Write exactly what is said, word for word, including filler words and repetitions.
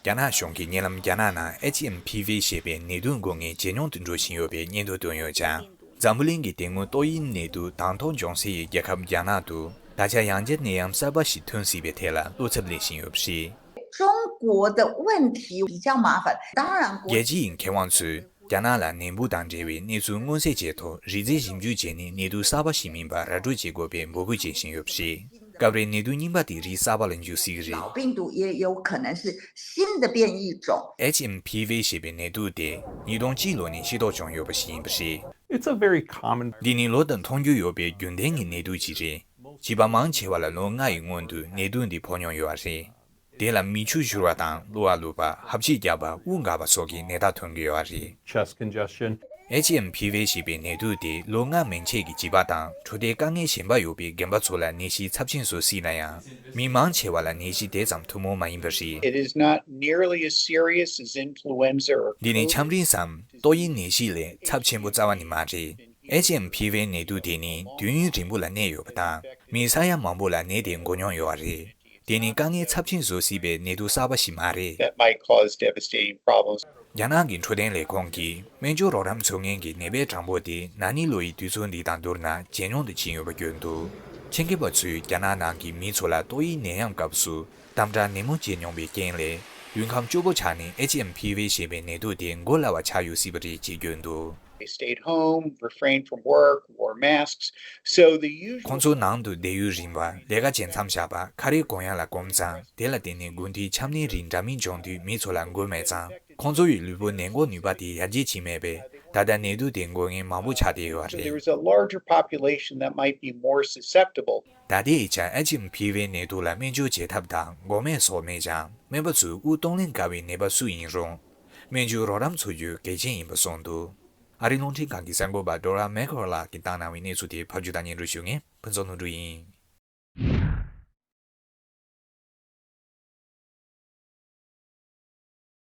རྒྱ་ནག་གཞུང་གིས་ཉེ་ལམ་རྒྱ་ནག་ནང་ཨེཆ་ཨེམ་ཕི་ཝི་ཞེས་པའི་ནད་དུག་འགོ་མཁན་ཇེ་ཉུང་དུ་འགྲོ་བཞིན་ཡོད་པའི་སྙན་ཐོ་བཏོན་ཡོད་ཀྱང་། འཛམ་བུ་གླིང་གི་དེ་སྔོན་ཏོག་དབྱིབས་ནད་དུག་དང་ཐོག་འབྱུང་སའི་རྒྱལ་ཁབ་རྒྱ་ནག་ཏུ་ད་ཆ་ཡང་བསྐྱར་ནད་ཡམས་གསར་པ་ཞིག་ཐོན་སྲིད་པའི་ཐད་ལ་བློ་འཚབ་སླེབས་བཞིན་ཡོད་པ་རེད། 中国的问题比较麻烦，当然国 རྒྱལ་སྤྱིའི་མཁས་དབང་ཚོས་རྒྱ་ནག་ལ་ནད་འབུ་དང་འབྲེལ་བའི་གནས་ཚུལ་མངོན་གསལ་བྱས་ཐོག་རིགས་རྫས་ཞིབ་འཇུག་བྱས་ནས་ནད་དུག་གསར་པ་ཞིག་མིན་པ་ར་སྤྲོད་བྱེད་དགོས་པའི་འབོད་སྐུལ་བྱེད་བཞིན་ཡོད་པ་རེད། སྐབས་རེ་ནད་དུག་རྙིང་པ་དེ་རིགས་གསར་པ་ལ་འགྱུར་སྲིད་ཀྱི་རེད། 老病毒也有可能是新的变异种。 ཨེཆ་ཨེམ་ཕི་ཝི་ཞེས་པའི་ནད་དུག་དེ་ཉིས་སྟོང་གཅིག་ལོ་ནས་ཤེས་རྟོགས་བྱུང་ཡོད་པ་ཞིག་ཡིན་པ་རེད། It's a very common འདི་ནི་ལོ་ལྟར་མཐོང་རྒྱུ་ཡོད་པའི་རྒྱུན་ལྡན་གྱི་ནད་དུག་ཅིག་རེད། བྱིས་པ་མང་ཆེ་བ་ལ་ལོ་ལྔ་ཡི་སྔོན་དུ་ནད་དུག་འདི་ཕོག་མྱོང་ཡོད་པ་རེད། དེ་ལ་མིག་ཆུ་བཞུར་བ་དང་གློ་བ་ལུད་པ། ཧབ་ཆད་རྒྱག་པ། དབུགས་འགག་པ་སོགས་ཀྱི་ནད་རྟགས་ཐོན་གྱི་ཡོད་པ་རེད། Chest congestion. ཨེཆ་ཨེམ་ཕི་ཝི་ཞེས་པའི་ནད་དུག་དེ་ལོ་ལྔ་མན་ཆད་ཀྱི་བྱིས་པ་དང་འཕྲོད་བསྟེན་དཀའ་ངལ་གཞན་པ་ཡོད་པའི་རྒན་པ་ཚོ་ལ་ནད་གཞི་ཚབས་ཆེན་བཟོ་སྲིད་ན་ཡང་། མི་མང་ཆེ་བ་ལ་ནད་གཞི་དེ་ཙམ་ཐུན་མོང་མ་ཡིན་པ་རེད། It is not nearly as serious as influenza or འདི་ནི་ཆམ་རིམས་སམ་ཏོག་དབྱིབས་ནད་གཞི་ལས་ཚབས་ཆེན་པོ་རྩ་བ་ནས་མ་རེད། ཨེཆ་ཨེམ་ཕི་ཝི་ནད་དུག་དེ་ནི་དུས་ཡུན་རིང་པོ་ལ་གནས་ཡོད་པ་དང་། མི་ས་ཡ་མང་པོ་ལ་ནད་དེ་འགོ་མྱོང་ཡོད་པ་རེད། དེ་ནི་དཀའ་ངལ་ཚབས་ཆེན་བཟོ་སྲིད་པའི་ནད་དུག་གསར་པ་ཞིག་མ་རེད། That might cause devastating problems. རྒྱ་ནག་གི་འཕྲོད་བསྟེན་ལས་ཁུངས་ཀྱིས་སྨན་བཅོས་རོགས་རམ་འཚོལ་མཁན་གྱི་ནད་པའི་གྲངས་འབོར་དེ་ན་ནིང་ལོ་ཡི་དུས་ཚོད་འདི་དང་བསྡུར་ན་ཇེ་ཉུང་དུ་ཕྱིན་ཡོད་པ་བརྗོད་འདུག་ཆེད་མཁས་པ་ཚོས་རྒྱ་ནག་ནང་གི་མི་ཚོ་ལ་ཏོག་དབྱིབས་ནད་ཡམས་སྐབས་སུ་དམ་དྲག་ནན་མོ་བྱས་མྱོང་བའི་རྐྱེན་ལས། ཡུལ་ཁམས་སྐྱོ་པོ་ཆགས་ནས་ཨེཆ་ཨེམ་ཕི་ཝི་ཞེས་པའི་ནད་དུག་དེ་འགོ་སླ་བ་ཆགས་ཡོད་སྲིད་པ་རེད་ཅེས་བརྗོད་འདུག They stayed home, refrained from work, wore masks. So the usual ཁོང་ཚོ་ནང་དུ་བསྡད་ཡུན་རིང་བ། ལས་ཀ་བྱེད་མཚམས་བཞག་པ། ཁ་རས་གོན་ཡག་ལ་གོམས་ཙང་། དེ་ལ་བརྟེན་ནས་དགུན་དུས་ཆམ་ནད་རིགས་འདྲ་མིན་འབྱུང་དུས་མི་ཚོ་ལ་འགོས་མེད་ཙང་། ཁོང་ཚོ་ཡི་ལུས་པོའི་ནད་འགོག་ནུས་པ་དེ་ཡར་རྒྱས་ཕྱིན་མེད་པས། ད་ལྟ་ནད་དུག་དེ་འགོས་མཁན་མང་པོ་ཆགས་བསྡད་ཡོད་པ་རེད། There is a larger population that might be more susceptible. ད་ལྟའི་ཆར་ཨེཆ་ཨེམ་ཕི་ཝི་ནད་དུག་ལ་སྨན་བཅོས་བྱེད་ཐབས་དང་འགོག་སྨན་སོགས་མེད་ཀྱང་། སྨན་པ་ཚོས་དབུགས་གཏོང་ལེན་དཀའ་བའི་ནད་པ་སུ་ཡིན་རུང་། སྨན་བཅོས་རོགས་རམ་འཚོལ་རྒྱུ་གལ་ཆེན་ཡིན་པ་གསུངས་འདུག་ཨ་རིའི་རླུང་འཕྲིན་ཁང་གི་གསར་འགོད་པ་ཌོ་ར་མེག་ཁོར་ལགས་ཀྱིས་བཏང་གནང་བའི་གནས་ཚུལ་དེ་ཕབ་སྒྱུར་དང་སྙན་སྒྲོན་ཞུ་མཁན་ཕུན་ཚོགས་ལྷུན་གྲུབ་ཡིན།